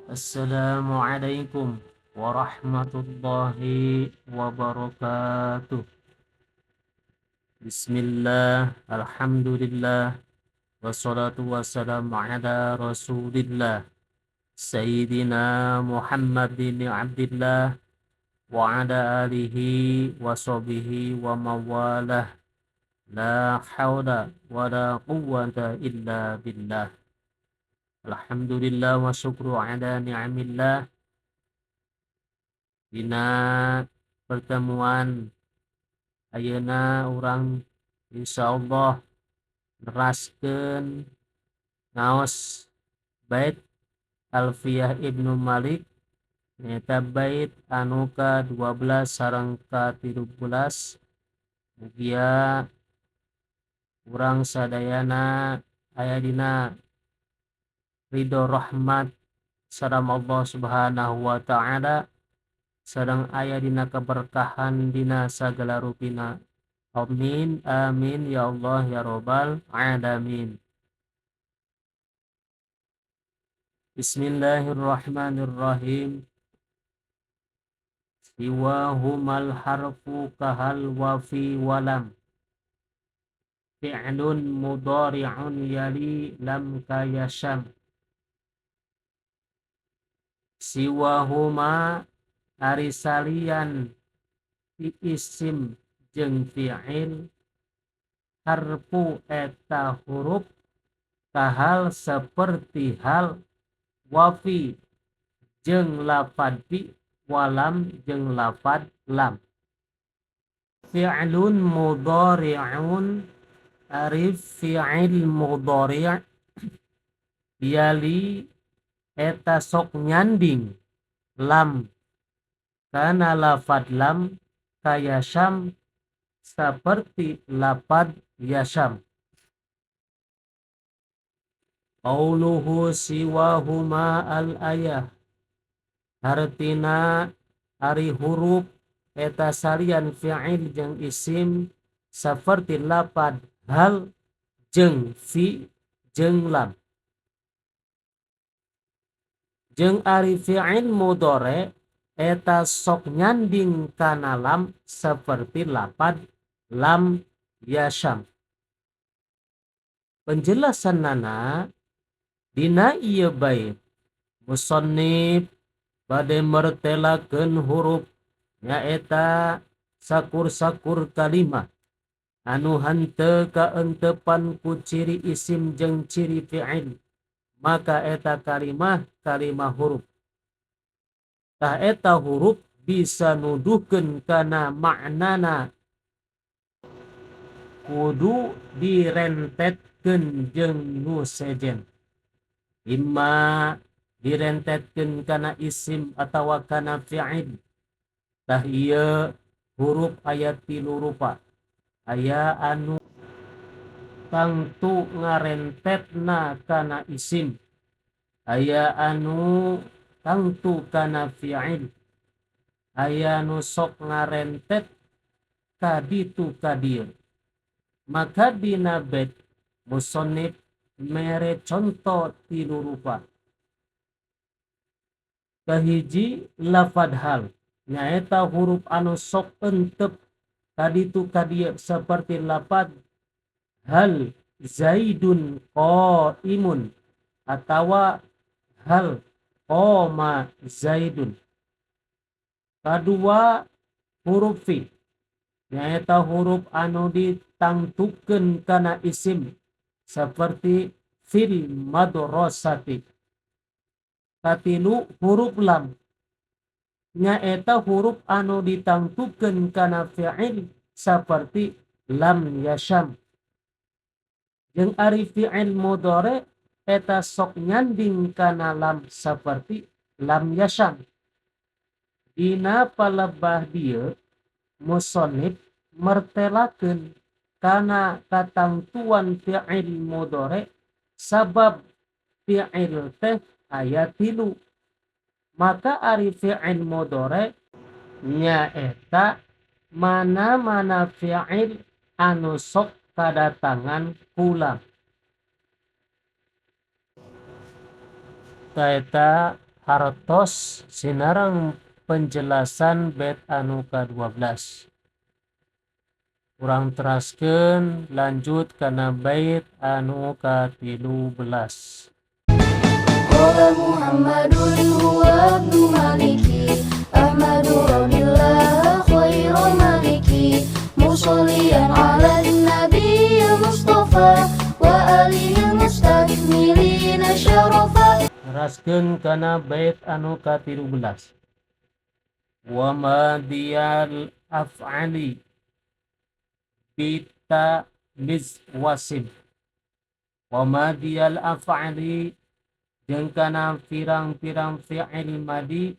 Assalamualaikum warahmatullahi wabarakatuh. Bismillah, alhamdulillah, wassalatu wassalamu ala rasulillah Sayyidina Muhammad bin Abdillah wa ala alihi wa sahbihi wa mawalah. La hawla wa la quwwata illa billah. Alhamdulillah wa syukru ala ni'amillah. Dina pertemuan ayeuna urang insyaallah neraskeun ngaos bait Alfiyah Ibnu Malik, nyaeta bait anu ka-12 sareng ka-13. Mugia urang sadayana aya dina ridho rahmat sareng Allah Subhanahu wa taala, sareng aya dina keberkahan dina sagala rupina. Amin amin ya Allah ya rabbal alamin. Bismillahirrahmanirrahim. Siwahumal harfu kahal wa fi walam fi'lun mudhari'un yali lam kayasham. Siwahuma ari salian fi isim jeung fi'il, harfu eta huruf kahal seperti hal, wafi jeung lafad fi, walam jeung lafad lam. Fi'lun mudhari'un ari fi'il mudhari' yali eta sok nyanding lam kana lafad lam kayasham seperti lafad yasham. Qauluhu siwahuma al ayah hartina ari huruf eta salian fi'il jeung isim seperti lafad hal jeung fi jeung lam. Jeung ari fi'il mudhari eta sok nyanding kana lam seperti lapad lam yasham. Penjelasan nana dina ieu bait musannif bade mertelakeun huruf nyaeta sakur-sakur kalimah anu henteu kaentepan ku ciri isim jeung ciri fi'il, maka eta kalimah kalimah huruf. Tah eta huruf bisa nuduhkeun kana maknana kudu direntetkeun jeung nu sejen. Imma direntetkeun kana isim atawa kana fi'il. Tah ieu huruf aya tilu rupa. Aya anu tangtu ngarentetna kana isim, aya anu tangtu kana fi'il, aya anu sok ngarentet kaditu kadieu. Maka dina bait musannif mere conto tilu rupa. Kahiji lafad hal nyaeta huruf anu sok entep kaditu kadieu seperti lafad hal zaidun qaimun atawa hal qoma zaidun. Kadua huruf fi nyaeta huruf anu ditangtukeun kana isim seperti fil madrasati. Katilu huruf lam nyaeta huruf anu ditangtukeun kana fi'il seperti lam yasham. Jeung ari fi'il mudhari eta sok nyanding kana lam seperti lam yasham. Dina palebah dieu musannif mertelakeun kana katangtuan fi'il mudhari sabab fi'il teh aya tilu. Maka ari fi'il mudhari nyaeta mana-mana fi'il anu sok kadatangan ku lam. Taeta Hartos sinareng penjelasan bait anu ka-12. Urang teraskeun lanjut kana bait anu ka-13. Qala Muhammadun huwa ibnu Maliki Ahmadu Rabbillah khairu Maliki musalliyan ala nabiyil Mustafa wa alihi mustakmilina syarafa. Teraskeun kana bait anu ka-13. Wa madiyal af'ali bita mizwasim. Wa madiyal af'ali jeung kana pirang-pirang fi'il madi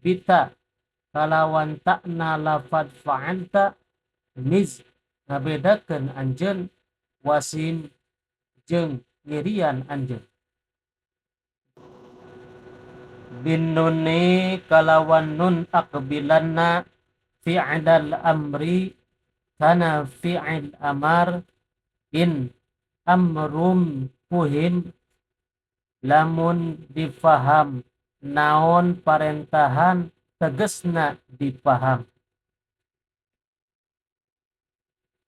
bita kalawan takna lafad fa'alta miz ngabedakeun anjeun wasim jeung ngirian anjeun. Bin nuni kalawan nun aqbilanna fi'lal amri kana fi'il amar in amrum fuhim lamun difaham naon parentahan tegesna dipaham.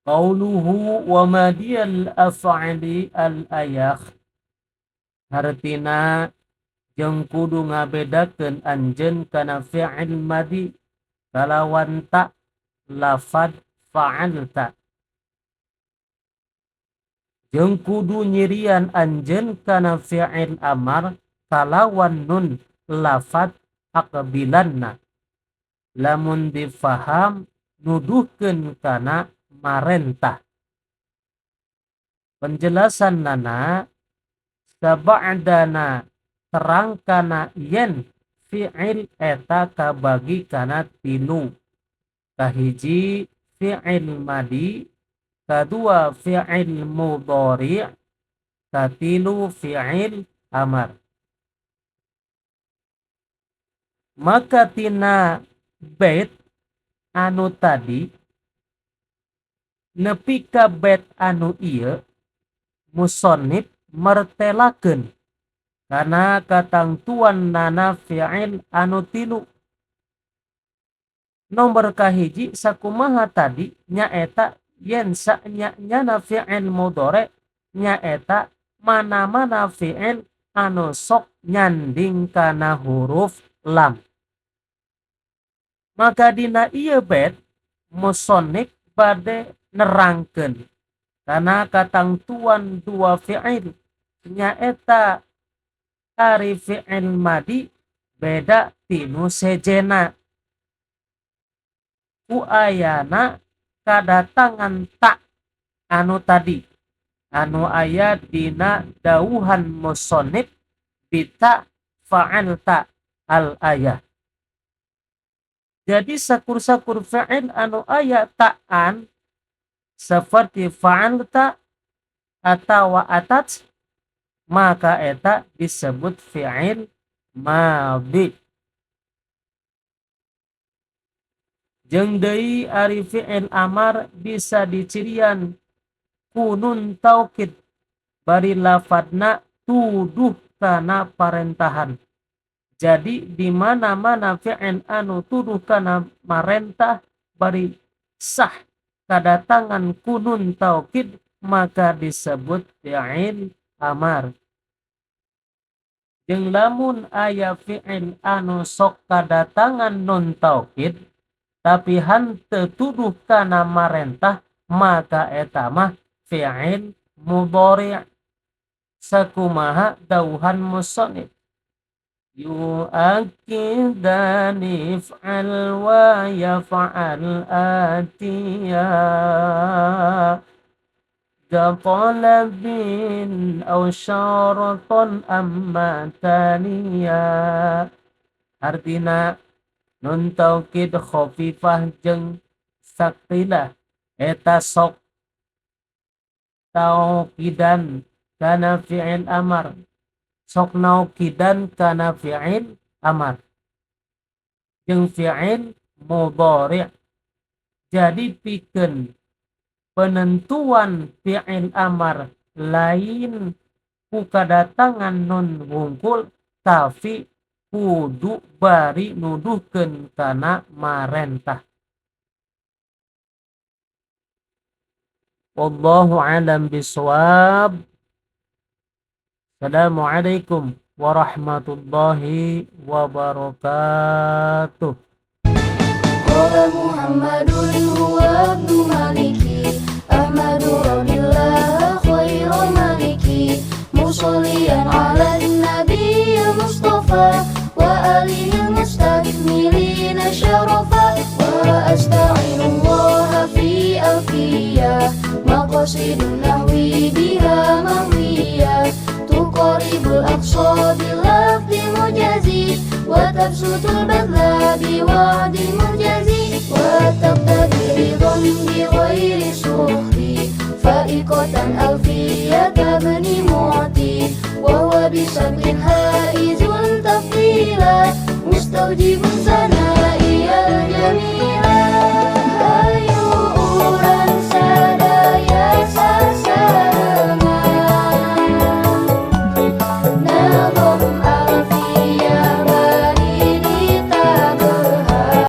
Qauluhu wa madiyal af'ali al ayakh hartina jeung kudu ngabedakeun anjeun kana fi'il madi kalawan ta lafad fa'alta jeung kudu nyirian anjeun kana fi'il amar kalawan nun lafad aqbilanna lamun difaham nuduhkeun kana marentah. Penjelasan nana saba'dana terang kana yen fi'il eta kabagi kana tilu. Kahiji fi'il madi, kadua fi'il mudhari', katilu fi'il amar. Maka tina bait anu tadi nepi ka bait anu ieu musannif mertelakeun kana katangtuan nana fi'il anu tilu. Nomor kahiji sakumaha tadi nyaeta yen sanya-nyana fi'il mudhari' nyaeta mana-mana fi'il anu sok nyanding kana huruf lam. Maka dina ieu bait musannif bade nerangkeun kana katangtuan dua fi'il nyaeta ari fi'il madi beda tinu sejena ku ayana kadatangan tak anu tadi anu aya dina dauhan musannif bita fa'alta al ayah. Jadi sakur-sakur fi'il anu aya ta'an seperti fa'alta atau atat maka eta disebut fi'il madhi. Jeung deui ari fi'il amar bisa dicirian ku nun taukid bari lafadna tuduh kana parentahan. Jadi di mana-mana fi'il anu tuduh kana marentah bari sah kadatangan kunun taukid maka disebut fi'il amar. Jeung lamun aya fi'il anu sok kadatangan nun taukid tapi henteu tuduh kana marentah maka eta mah fi'il mudhari' sakumaha dauhan musannif. Yu'akkidani if'al wa yaf'al atiya talabin aw syaraton amma taniya. Artina nun taukid khafifah jeung saqilah eta sok taukidan kana fi'il amar, sok naukidan kana fi'il amar jeung fi'il mudhari'. Jadi pikeun penentuan fi'il amar lain ku kadatangan nun wungkul tapi Kudu bari nuduhkeun kana marentah. Wallahu a'lam bishawab. Assalamualaikum warahmatullahi wabarakatuh. Qala Muhammadun huwa ibnu Maliki Ahmadu Rabbillah khairu maliki musalliyan ala nabiyil mustafa wa alihi mustakmilina syarafa wa asta'inullaha fi alfiyah maqasidun nahwi biha mahwiyah tuqaribul aqsa bil lafzi mujazi wa tabsutul badla bi wa'di mujazi wa taqtadi ridhan bi ghairi sukhti fa'iqatan alfiyata bni mu'ti wa huwa bi sabqin haizun tafdila mustaujibun sana'iyal jamila.